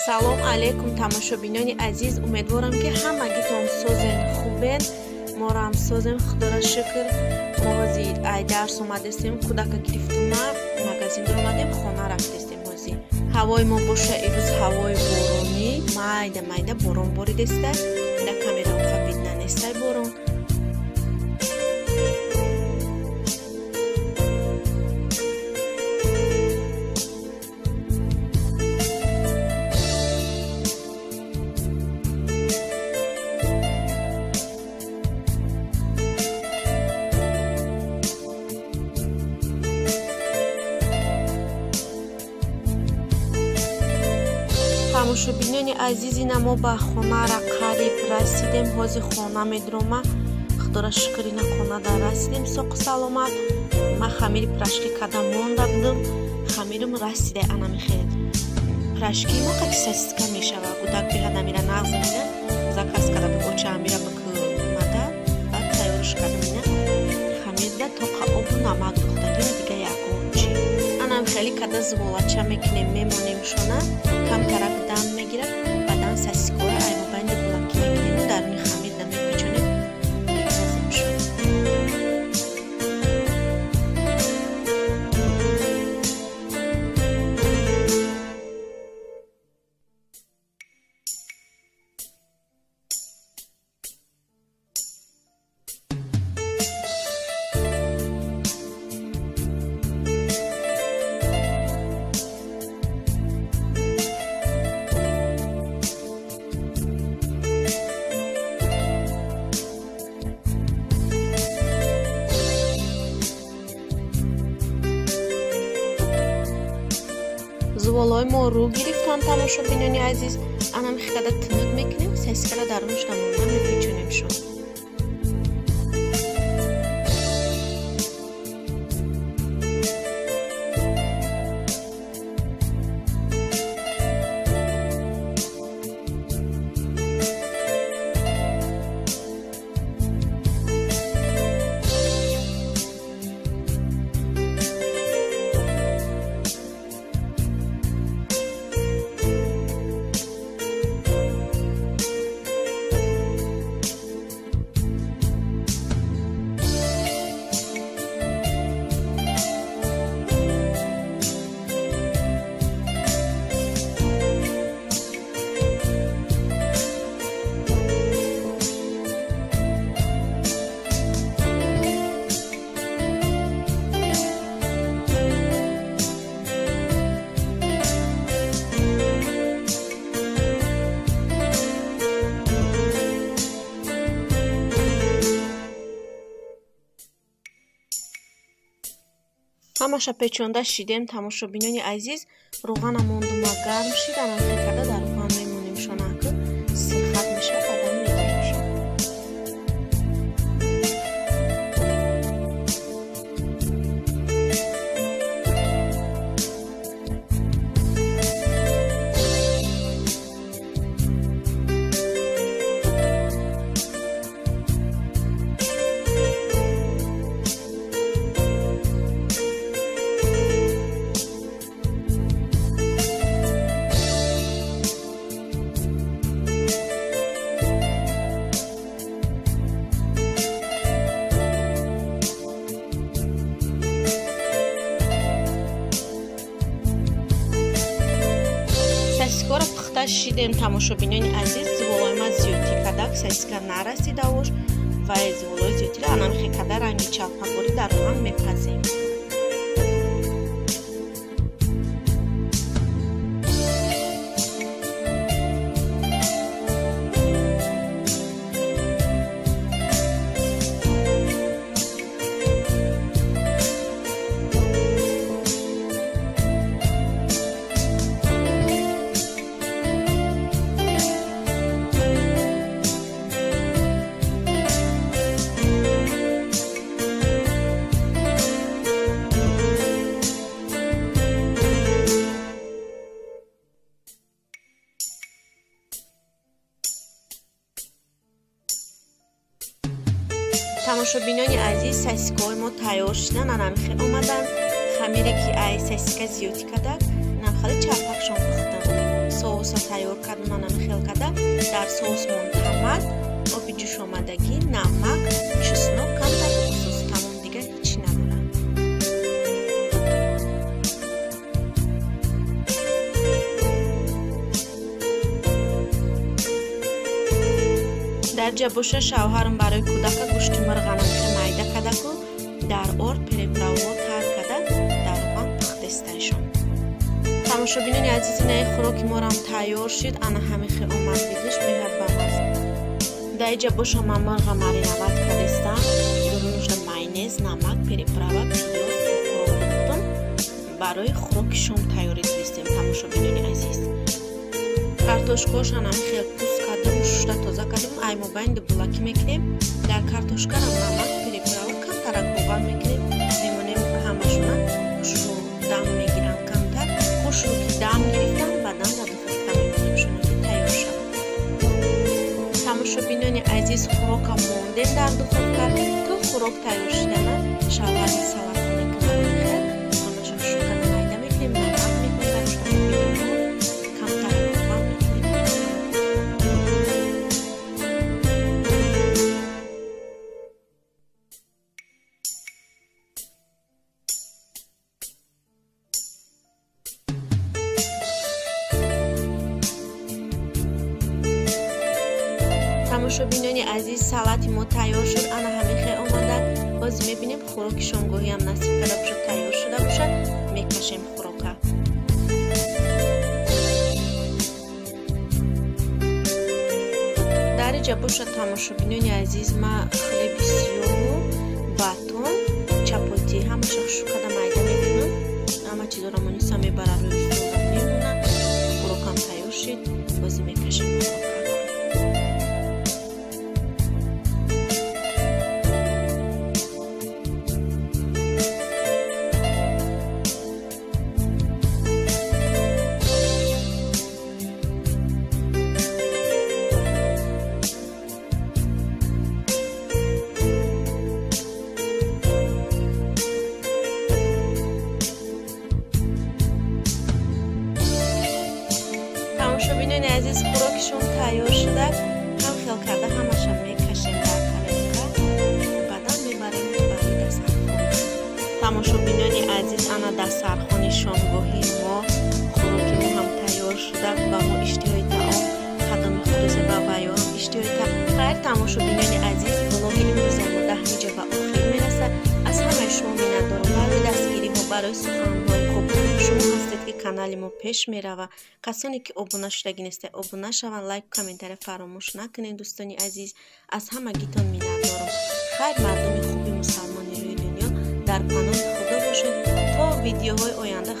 Салом алейкум тамошобинони азиз, умедворам ки ҳамагитон созен, хубен. Морам созем, худоро шукр. Мо ҳозир ай дарс омадестем, кӯдака гирифтума, магазин омадем, хона рафтестем ҳозир. Ҳавои мо боша ирӯз ҳавои боронӣ, майда майда борон боридеста. Да камера уқа видно нестай борон. Тамошобинони азизи, мо ба хонара қариб расидем. Ҳозир хона медрома, худора шукр, ина хона дар расидем соқу саломат. Ма хамири пирожки када монда будам, хамирим расида. Ана михел пирожки мо қати сосиска мешава. Гудак беҳад амира нағз мина заказ када буд, оча амира бикумада, баъд тайёрш кардам. Ина хамирда тоқа обу намак духтагина, дига ягон чи. Анам хеле када зуволача мекунем, мемонем шона, камтарак дам мегирад, баъдан сосискора аймобайни булаки мекунем, даруни хамирда мепечонем, мепазем шон. Зуволҳои мо рӯ гирифтан, тамошобинони азиз. Анам хикада тунук мекунем, сосискара дарунаш намонда мепечонем шон. Ҳамаша печонда шидем, тамошобинони азиз. Рӯғана мондума, гарм шид, анам карда дар рӯған мемонем шонаку сирхат мешавад, баъдан мегирем шон. Сосискора пухта шидем, тамошобинони азиз. Зуволои ма зиёдтӣ кадак, сосиска нарасида ош ва зуволои зиёдтиро анамхе када ранги чалпакорӣ дар рӯған мепазем. Тамошобинони азиз, сосискаҳои мо тайёр шидан, анамихе омадан. Хамире ки ай сосиска зиёдӣ кардак, намхали чарпакшон пухтам. Соус Соуса тайёр кардам, манами хел карда. Дар соус мон томат, оби ҷӯшомадагӣ, намак, чеснок, камтар уксус, тамом, дигар ҳеч надорад. Дар ҷа боша шавҳарам барои кӯдака гӯшти мирғанам хе майда кардаку дар орд переправо тар карда дар равған пухтестаишон. Тамошобинони азиз, инаи хӯроки морам тайёр шид. Ана ҳамин хе омад бидиш, беҳад бамаза. Дар иҷа боша ман мирға мариноват кардестам. Дурунушда майонез, намак, переправа, пиёз, укроп духтум. Барои хӯроки шом тайёрӣ дидистем, тамошобинони азиз. Картошкаошам ҳамин хел пӯст кардам, шушта тоза кардам. Ай мобайн дубулакӣ мекунем. Дар картошкарам намак, переправа, камтарак равған мекунем. Мемонем ҳамашона хушрӯ дам мегиранд камтар. Хушрӯ ки дам гирифтан, баъдан дар духовка мемонемшона ки тайёр шавад. Тамошобинони азиз, хӯрока мондем дар духовка. То хӯрок тайёр шидана шавҳари салат мекунам. Хел ҳамаша хушрӯ карда майда мекунем, намак мекунем, камтар равған мекунем. Тамошобинони азиз, салати мо тайёр шуд. Ана ҳамин хел омада. Боз мебинем хӯроки шомгоҳиам насиб карда бошад, тайёр шуда бошад, мекашем хӯрока. Дар иҷа бошад, тамошобинони азиз, ма хлеби сиёҳу батон, чапотӣ ҳамаша хушк карда майда мекунам. Ҳама чизоро мониса мебара рӯи столда мемона. Хӯрокам тайёр шид, боз мекашем хӯрока. Тамошобинони азиз, хӯроки шом тайёр шуда. Ҳам хел карда ҳамаша мекашем дар тарелка, баъдан мебарем барои дастархон. Тамошобинони азиз, ана дастархони шомгоҳии мо, хӯроки мо ҳам тайёр шуда. Ба мо иштиҳои таом кадоми худозе ба ваёам иштиҳои таом. Хайр, тамошобинони азиз, блоги имрӯзаи мо дар ҳамин ҷо ба охир мерасад. Аз ҳамаи шумо миннатдорам барои дастгириҳо, барои суханҳои хуб. Шумо ҳастед ки канали мо пеш мерава. Касоне ки обуна шудагӣ нестед, обуна шаванд, лайку комментария фаромӯш накунед, дӯстони азиз. Аз ҳамагитон миннатдорам. Хайр, мардуми хуби мусалмони рӯи дунё, дар паноҳи Худо бошед. То видеоҳои оянда